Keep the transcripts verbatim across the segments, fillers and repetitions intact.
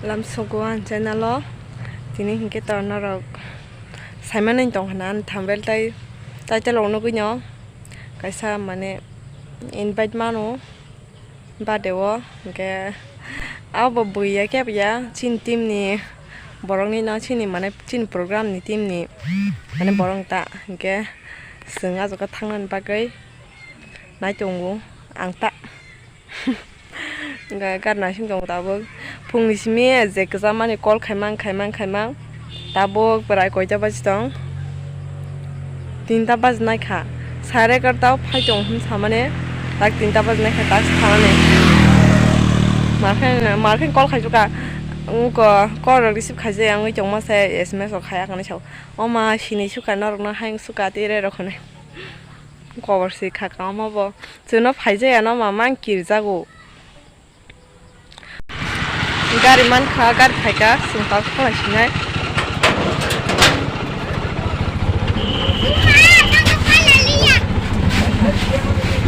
Lamsogo ang channel o tini hinkhe to norok saimani tong hwnna ang thumbnail tai title rok nugwi no kaisa mane invite mano birthday o hinkhe abo bui ya khe ya chini team ni borok ni no chini mane chini program ni team ni mane borok ta hinkhe chwng ah jaga thangnani bagwi nai tongo ang ta. Ga-, gari naising tongo tabuk. Phungni simi je kwcham mani call khaimang, khaimang, khaimang. Tabuk bwrai koita baji tong? Tinta baji naikha. Sare egarota o phai tong hwn samani. Tak tinta baji naikha, tak samani. Markhe, markhe call khaijukha. Wngkha call rok receive khaijaya wngwi tongma se S M S rok khaya kani sao. O ma, sini sukha norokno hayung sukha tei rerok hwnwi. Kobor se kha kama bo. Chwngno phaijaya no mama ang kirjago. Gari mankha, gari phaikha, chwng tabuk khalai sinai.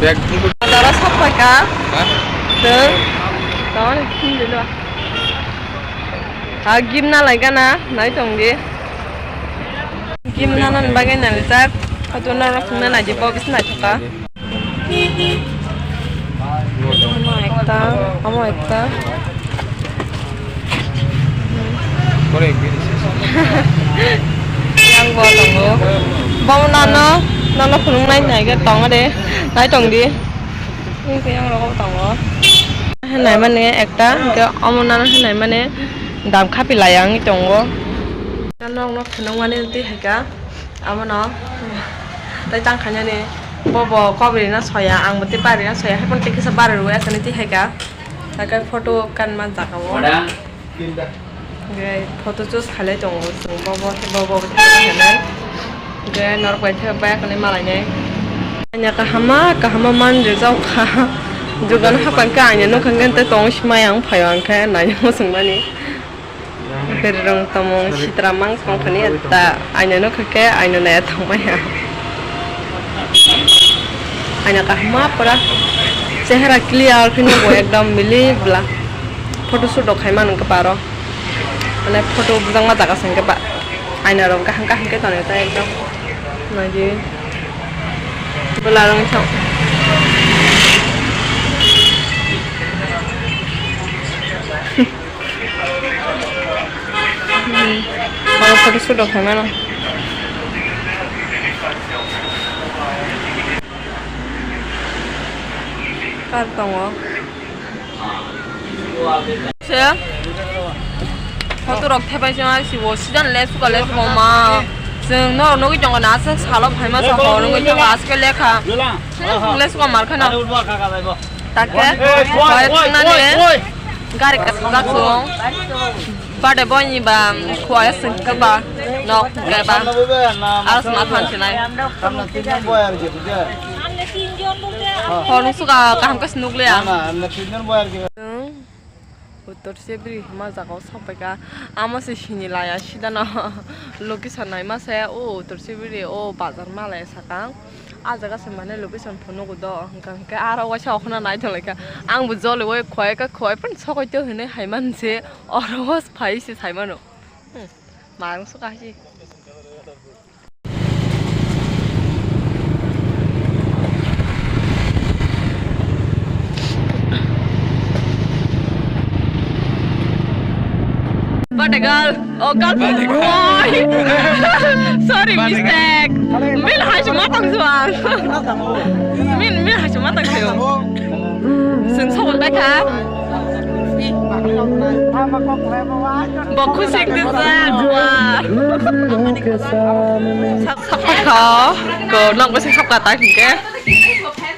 Bag thumui. Dara sap phaikha. Ha? Chwng. Tawani phunjilo. Ha, gimna lai gana, nai tongdi. Gimna nani bagwi nani jak. Photo norok phungna naidi bo bisi naithoka. Omo ekta, omo ekta. Yang bo tongo. Bo nano, nano phunuknai nai ge tongo de. Nai tongdi. Tei yang rogo tongo. Hinai mani ekta, hingke omo nano hinai mani dam khapi lai ang tongo. Nokno phunukmani twi hai kha, abono tei tang khainani bobo kobri no soya, ang bo tei bari no soya, hai phano tei kisa bari rwui asani twi hai kha, hai khe photo kan man jaga o. Hingke photo choose khailai tongo chwng bobo, bobo hinwi. Hingke norok bai khe baya khwnwi malainai. Aina kahama, kahama man rijak kha. Jugano hapan khe aina nukha hingke tei tong simai ang phaio hingke naina muchungmani. Bereng tongmung sitra mang tong phani da aina nukha khe aina naya tongmaya. Aina kahama pura chehra clear khe nugo ekdom milik bla. Photo shoot rok khai mano hwnkhe baro. Mane photo bujak ma jaga se hwnkhe ba aina rok kaham kaham khe tonwi ta ekdom. Naidi bwla rok thang. Oro photo shoot rok khai mano. Kar tongo. Se photo rok thepai se ma sibo sidan le suka le suka ma. Chwng norok nugwi tongo na aswk salo phaima sa hor nugwi tongo aske lekha. Chwng le suka mar khana. Take koi thangna ne gari kasajak chwng. Bade boini ba khwaya sengkhe ba nok hwnkhe ba aro sma thansinai. Hor nung suka kaham khe se nukliya. Uttor Sibri hima jaga o sokpaikha. Amo se sini laya sidano location naima se o Uttor Sibri o bazar malaya sakang. A jaga se mane location phunukgo do hwnkha hwnkhe aro waisa okhorno naithok laikha. Ang bo joliui khwaya kha khwaya phano sokoi twi hinwi hai man se. Oro phai se sai mano. Hmm. Marung suka hai se. Birthday girl. Oh, girlfriend. Boy. Sorry, mistake. Min hai se matang suang. Min, min hai se matang suang. Sing soal bai kha. Bo khusik de sa, wa. Sap, sap kha, ko nang bwswk sap kha ta hingke.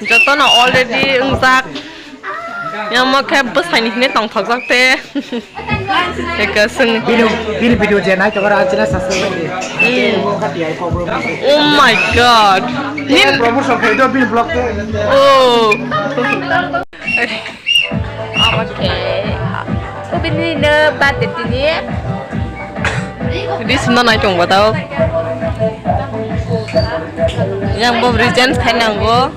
Jotono already wngjak. Yang mo khe bwsai ni hine tong thok jak te. Eka sing. Video, video, video je nai to ra china subscribe. Hmm. Oh my God. Nin promotion khai do bin vlog te. Oh. Okay. Ubini no birthday tini. Di sino nai tong batao. Yang bo reason khai nango.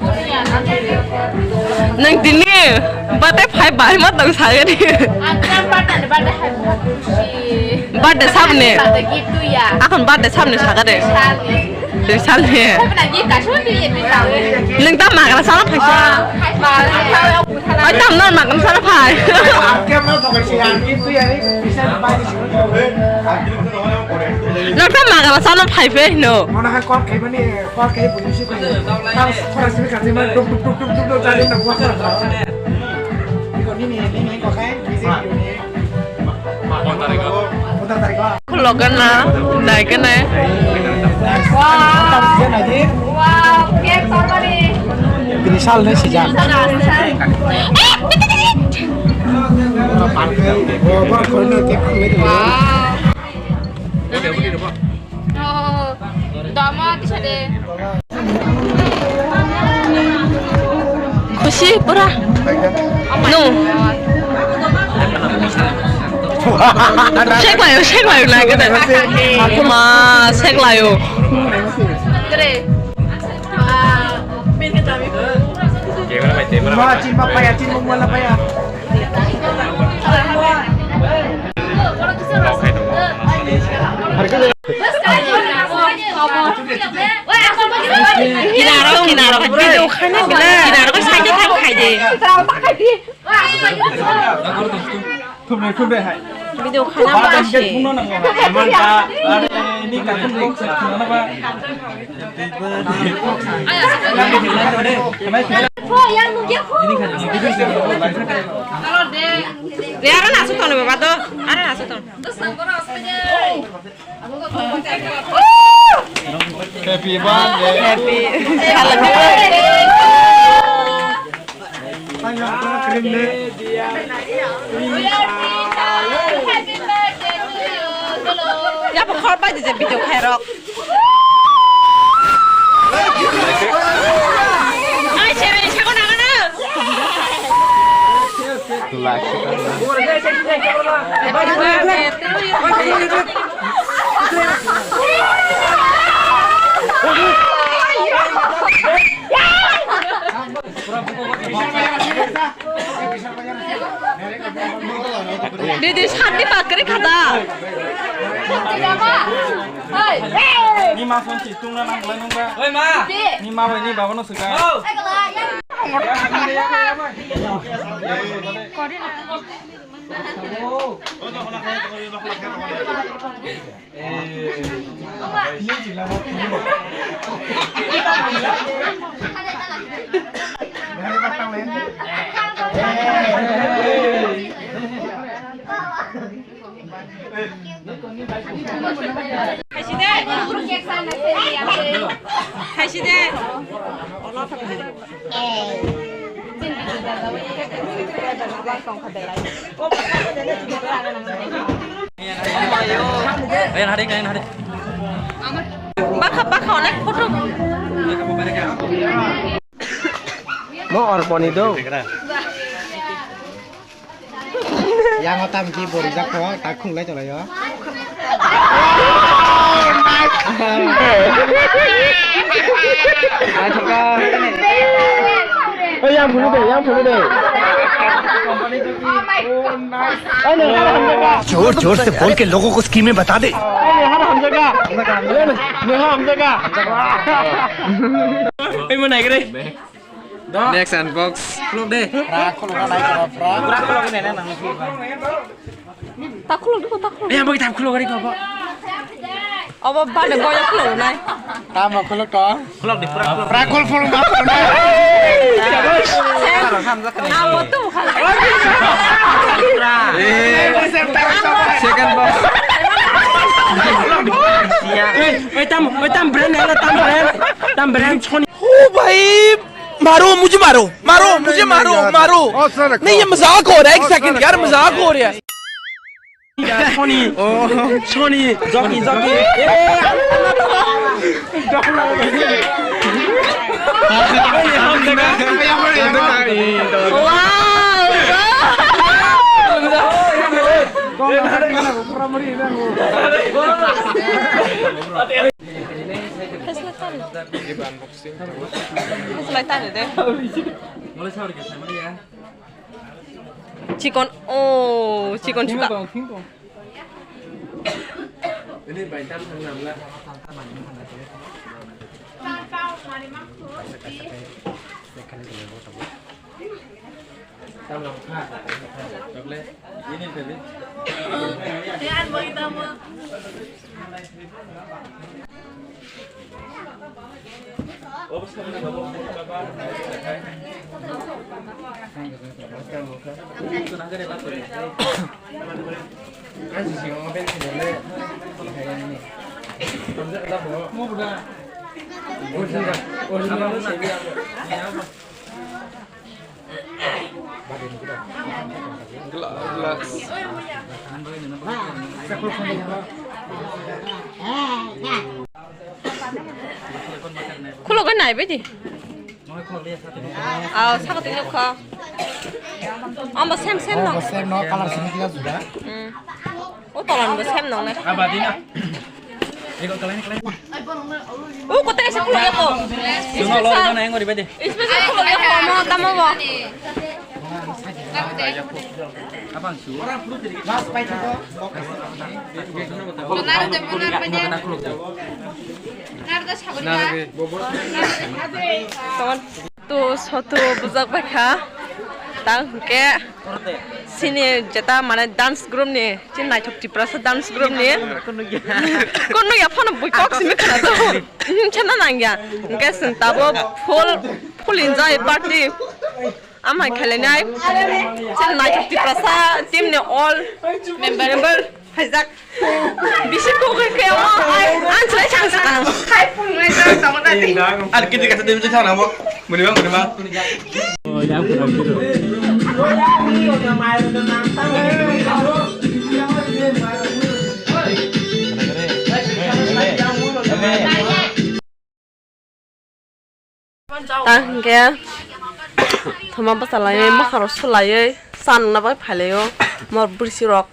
Nang tini birthday phai bai ma tong saga di. Ang kan birthday, birthday hai buku si. Birthday sabni. Birthday gift tu ya. Akon birthday sabni saga de. Salni. Salni. Sabna gift ka shon di ye pi ka. Nang ta magra sala phai sa. Magra sala phai. Ai tam na magra sala phai. Ang kan ma thong si ang gift tu ya ni. Nang ta magra sala phai pe no. Mana ha kok kai mani. Kok kai police ko. Tang khorang simi kati ma duk duk duk duk duk duk jari na buat khorang. Iko nini nini kok kai bisi ni. Khulok gana, nai gana. Wow. Wow, cake totally. Bini sal ni sijak. Oh, bor khorang cake khulai. Wow. Oh, dama bisa deh. Khusi pura. No. Sek layo, sek layo na kata. Ma, sek layo. Kere. Ma, chin pa paya, chin mo mo la paya. Kinaro, kinaro, video khaina kinaro, kinaro ko side o thang khai de. Thumre, thumre hai. Video khaina ba se. Thumno nango. Aman ta, are ni ka thum box thumna ba. Re, ara nasu tong baba to. Ara nasu tong. Happy birthday. Happy. Ya, bo khor pai di je video khairok. Didi, shanti pakri khata. Ni ma son si tung na nang lai nung ba. Oi ma. Ni ma bai ni baba no suka. Oh. Khaisi de. Khaisi de. Ayan hari, ayan hari. Bakha, bakha, onek photo. Mo orponi do. Yang otam ki bori jak kho, tak khung lai tolai yo. Ai thoka. Oi, yang phunu de, yang phunu de. जोर जोर से बोल के लोगों को स्कीमें बता दे। Neha hamjaga. Neha hamjaga. Ei, mo nai gre. Next unbox. Khulok de. Ra khulok na nai ra. Ra khulok ne na. Ta khulok de, ta khulok. Ei, ang bai ta khulok gari ko. Obo bade boya khulok nai. Tamo khulok to. Khulok di pura khulok. Pura khul khul ma khulok nai. Amo tu khulok. Second box. Ei, ei, tam, ei, tam brand, ei, tam brand. Tam brand chhoni. ओ भाई, मारो, मुझे मारो, मारो, मुझे मारो, मारो। नहीं, ये मजाक हो रहा है, एक सेकंड यार, मजाक हो रहा है। Sony, Sony, jockey, jockey. Chikon, oh, chikon suka. Ini bai tam thang nam la. Tam lam kha. Chocolate. Ini tadi. Khulogo nai bai di. Aw, saka twi nukho. Omo same, same no. Same no, color simi kila juda. Hmm. O tolan bo same nong na. Abadi na. Ego kalai kalai. O kote kaisa khuluk ya ko. Special khuluk ya ko mo tamo bo. Abang su. Ton. To soto bujak bai kha. Tang hwnkhe sini jeta mane dance group ni, chini naithok Tiprasa dance group ni. Kunu ya phano bui kok simi khna to. Chana nang ya. Hwnkhe chwng tabuk full, full enjoy party. Amhai khelai nai. Chini naithok Tiprasa team ni all member, member. Haijak. Bisi kok khe khe omo. Ang chwlai chang sakang. Hai phungnai jang tamo na di. Ar kiti kata dem jang namo. Muni bang, muni bang. Oh, ya, aku bang gitu. Ta hwnkhe thoma bwchalaiwi mwkharok sulaiwi cha nungna bai phailaio mor bwrwsirok.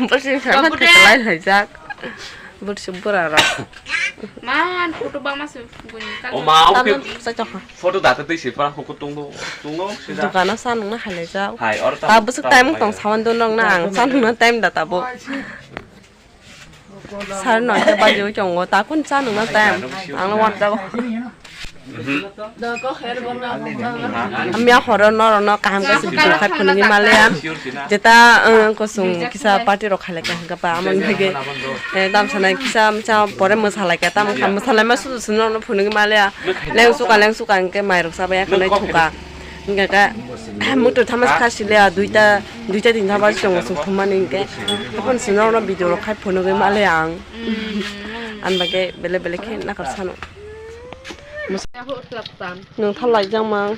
Bwrwsirok sama thaikolai laijak. Bwrwsirok bwrarok. Man, photo bama se buni kal. O ma, o khe. Tamo sa chokha. Photo data twi se para huku tungbo, tungo sida. Dukano cha nungna hailaijak. Hai, oro ta bwswk time tong sawan do nokna ang cha nungna time da tabuk. Sar noita bajiwi tongo, takun cha nungna time. Ang no wanjago. Amya horo norokno kaham khe video khai phunugwi maliya. Jeta, uh, kusung kisa party rok khailai kha hwnkhe ba amoni bagwi, eh, tamsana kisa misa pore mwsalaikha, tamo kha mwsalaima sudu sudu norokno phunugwi maliya. Lengsuka lengsuka hwnkhe mairok chabai ya khe naithoka. Hingke ka, muitu thama kha sile a duita, duita tinta bar chwng chwng thumani hingke. Tokon sino no video rok khai phunugwi male ang. Ang bagwi bele bele khe nakar sano. Nwng tha laijak mang.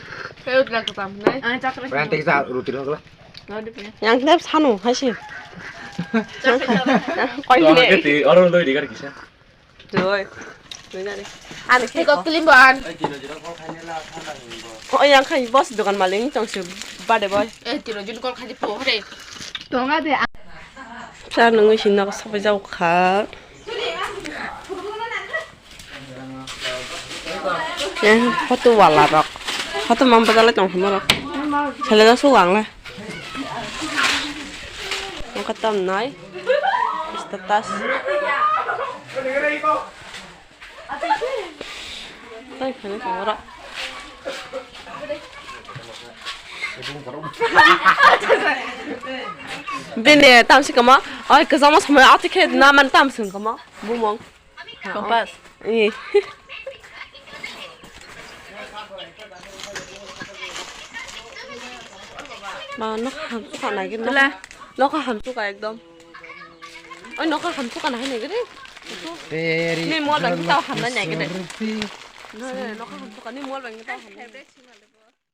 Yang khe sano hai se. Koi ne. Oro loi di gar kisa. Doi. Doi nani. Ani khe ko klimban. O yang khai boss dokan malik tong se bade boy. Eh, tiro jun kol khai po re. Tonga de. Sa nungwi sinna ko sapai jau kha. Eh, photo wala rok. Photo mam bajala tong hamaro. Sele da su wang le. Ang katam nai. Status. Tai khana tong ora. Bini tamsi kama. Oi, kajama samai ati khe na man tamsi kama. Bumong. Kompas. Ih. Ma, nokha hamsuka nai gini. Tula. Nokha hamsuka ekdom. Oi, nokha hamsuka nai nai gini. Ni mol bang kita hamna nai gini. Nokha hamsuka ni mol bang kita hamna.